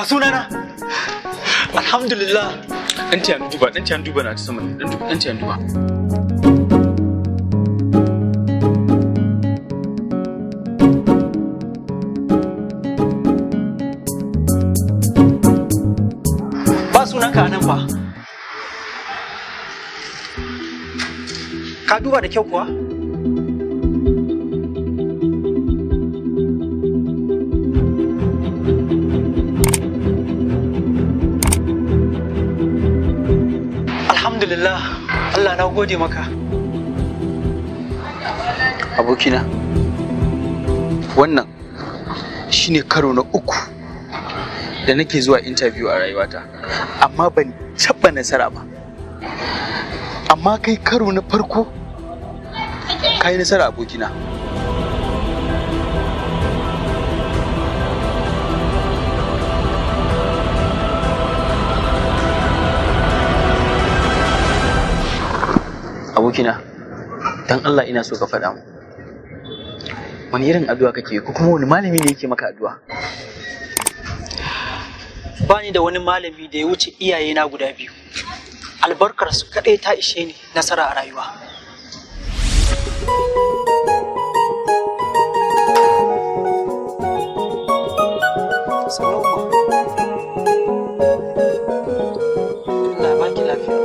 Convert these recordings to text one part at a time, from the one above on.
Ga sunana. Alhamdulillah. Dan tiyan duba, dan tiyan duba na ta sama, dan duba, dan tiyan duba. Ba sunanka a nan fa. Ka duba da kyau kuwa? Alhamdulillah, Allah na gode maka. Abokina, wannan shine karo na 3 da nake zuwa interview a rayuwata, amma ban taɓa nasara ba. Amma kai karo na farko ka yi nasara abokina. Abokina, don Allah ina so ka faɗa mu. Wani irin addu'a kake ko kuma wani malami ne yake maka addu'a? Ba ni da wani malami da ya wuce iyayena guda biyu. Albarkar su kaɗai ta ishe ni nasara a rayuwa. Sannu Umma. Allah ya baki lafiya.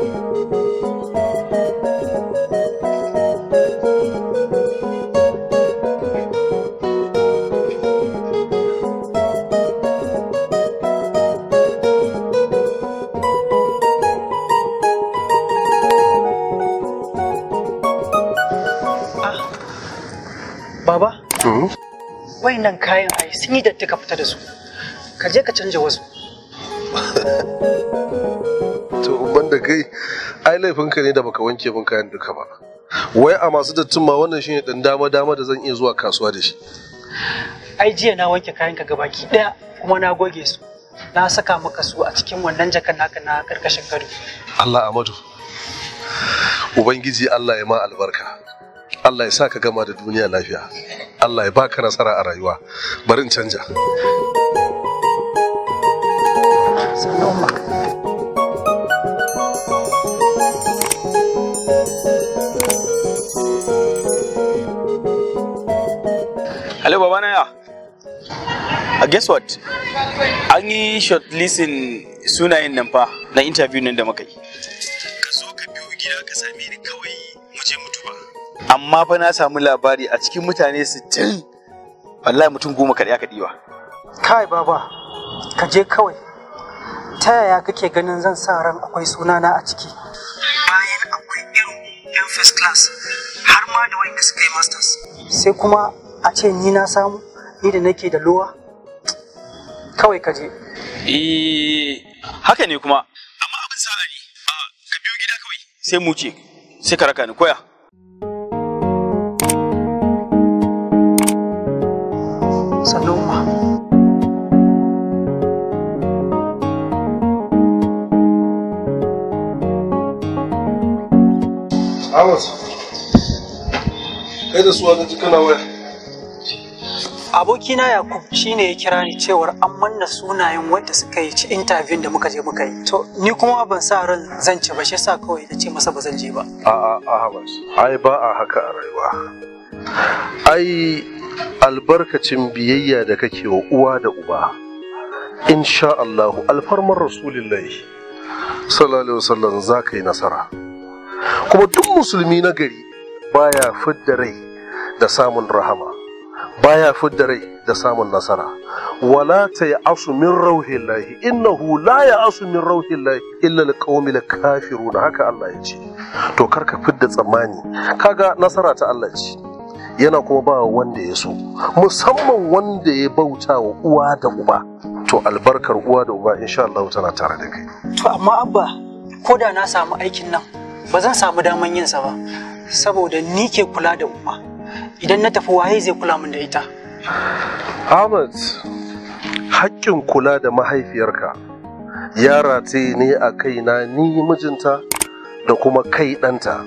Baba, wayannan kayan ai sun yi datti ka fita da su. Ka je ka canja wasu. To ban da kai, ai laifinka ne da baka wanke min kayan duka ba. Wai a masu dattin ma wannan shine dan dama dama da zan iya zuwa kasuwa da shi. Ai jiya na wanke kayan ka gabaki daya kuma na goge su. Na saka maka su a cikin wannan jakan naka na karkashin gado. Allah Amadu. Ubangiji Allah ya ma albarka. Allah ya sa ka gama da duniya lafiya. Allah ya baka nasara a rayuwa. Bari in canja. Sannu Umma. Hello babana ya. Guess what? An yi shortlisting sunayen nan fa na interview nan da muka yi. Ka zo ka biyo gida ka same ni kawai mu je mu duba. Amma fa na samu labari a cikin mutane 60 wallahi mutum 10 kaɗai aka ɗiba. Kai baba, ka je kawai. Ta yaya kake ganin zan sa ran akwai sunana a ciki? Bayan akwai irin yan first class har ma da wanda suka yi masters. Sai kuma a ce ni na samu, ni da nake da lowa. Kawai ka je. Eh, haka ne kuma. Amma abin sa'a ne. Ka biyo gida kawai. Sai mu ce, sai ka raka ni koya. Sannu Umma. Ahmad, kai da suwa na ji kana waya. Abokina Yakub shine ya kira ni cewar an manna sunayen wanda suka yi ci interview da muka je muka yi. To ni kuma ban sa ran zan ci ba, shi yasa kawai na ce masa ba zan je ba. A'a Ahmad, ai ba a haka a rayuwa. Ai albarkacin biyayya da kake wa uwa da uba. Insha Allah, alfarmar Rasulullahi sallallahu alaihi wasallam za ka yi nasara. Kuma duk musulmi na gari baya fidda rai da samun rahama, baya fidda rai da samun nasara. Wala ta ya'asu min rauhillahi innahu la ya'asu min rauhillahi illa alqaumil kafirun, haka Allah ya ce. To karka fidda tsammani, kaga nasara ta Allah ce, yana kuma ba wanda ya so, musamman wanda ya bauta wa uwa da uba. To albarkar uwa da uba insha Allah tana tare da kai. To amma Abba, ko da na samu aikin nan ba zan samu daman yin sa ba, saboda ni ke kula da umma. Idan na tafi waye zai kula min da ita? Ahmad, haƙƙin kula da mahaifiyarka ya rataye ne a kaina, ni mijinta da kuma kai ɗanta.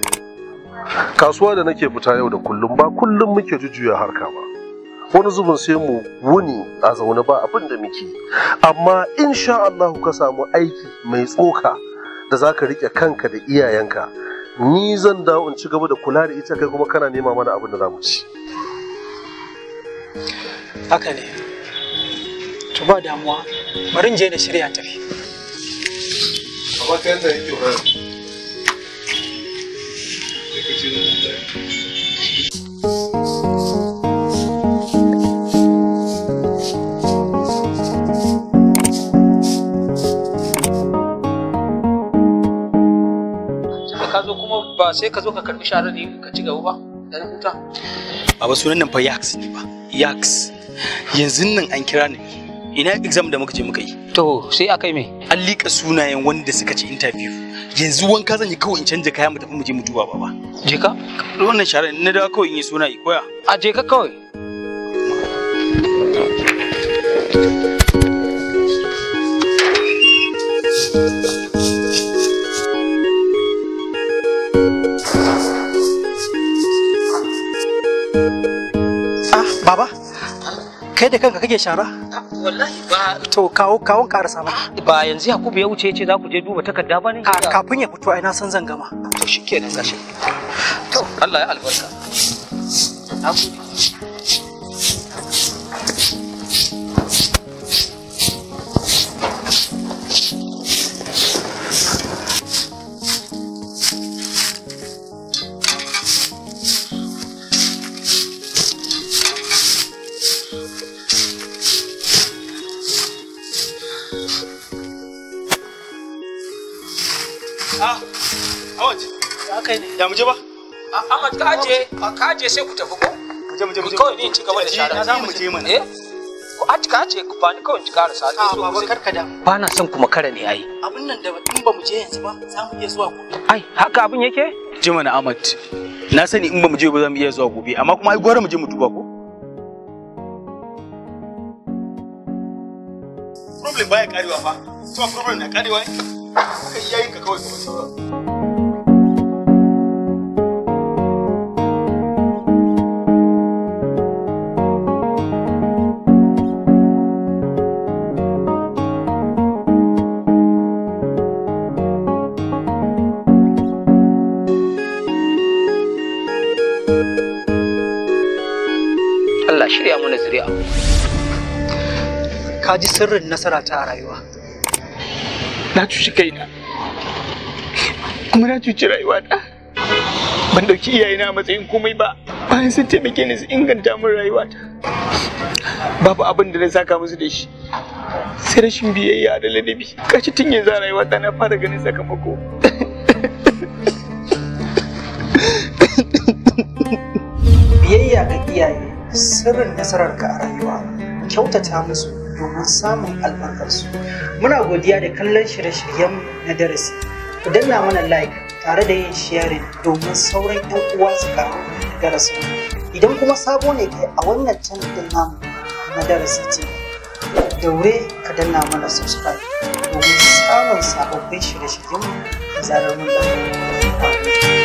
Kasuwa da nake fita yau da kullum ba kullum muke jujjuya harka ba. Wani zubin sai mu wuni a zaune ba abin da muke. Amma insha Allah ka samu aiki mai tsoka da za ka riƙe kanka da iyayenka. Ni zan dawo in ci gaba da kula da ita, kai kuma kana nema mana abin da za mu ci. Haka ne. To ba damuwa, bari in je na shirya tafi. Amma ta yadda yake ba. Ka zo kuma ba sai ka zo ka karbi sharar ne ka ci gaba ba dan huta. Baba, sunan nan fa Yax ne ba. Yax. Yanzu nan an kira ni. Ina exam da muka je muka yi. To sai akai me? An liƙa sunayen wanda suka ci interview. Yanzu wanka zan yi kawai in canja kaya mu tafi mu je mu duba baba. Je ka? Wannan sharar na dawo kawai in yi suna yi koya. A je ka kawai. Ah, baba, kai da kanka kake shara? Wallahi ba. To kawo kawon karasa ba. Ba yanzu Yakubu ya wuce yace za ku je duba takarda ba ne? Kafin ya fito ai na san zan gama. To shikenan gashi. To Allah ya albarka. Na gode. Ah, Ahmad. Ya kai ne. Ya mu je ba? Ahmad ka aje sai ku tafi ko? Mu je mu je mu je. Kawai ni in ci gaba da shara. Za mu je mana. Eh? Ku aje ka aje ku bani kawai in ci karasa. A baba, kar ka damu. Ba na son kuma kara ne ai. Abin nan da in ba mu je yanzu ba za mu iya zuwa gobe. Ai haka abin yake? Je mana Ahmad. Na sani in ba mu je ba za mu iya zuwa gobe, amma kuma ai gwara mu je mu duba ko? Problem baya karewa fa. To problem na karewa ne. Kai yayin ka kawai kamar sauran. Allah shirya mana zuri'a. Ka ji sirrin nasara ta a rayuwa. Na cuci kaina kuma na cuci rayuwata. Ban dauki iyayena a matsayin komai ba bayan sun taimake ni su inganta min rayuwata. Babu abin da na saka musu da shi sai rashin biyayya da ladabi. Kashi tun yanzu a rayuwata na fara ganin sakamako. Biyayya ga iyaye sirrin nasararka a rayuwa. Kyautata musu domin samun albarkarsu. Muna godiya da kallon shirye-shiryen na darasi. Ku danna mana like tare da yin sharing domin sauran 'yan uwa su karu da darasin. Idan kuma sabo ne kai a wannan channel din namu na Darasi TV, daure ka danna mana subscribe domin samun sababbin shirye-shiryen da zarar mun ɗauka.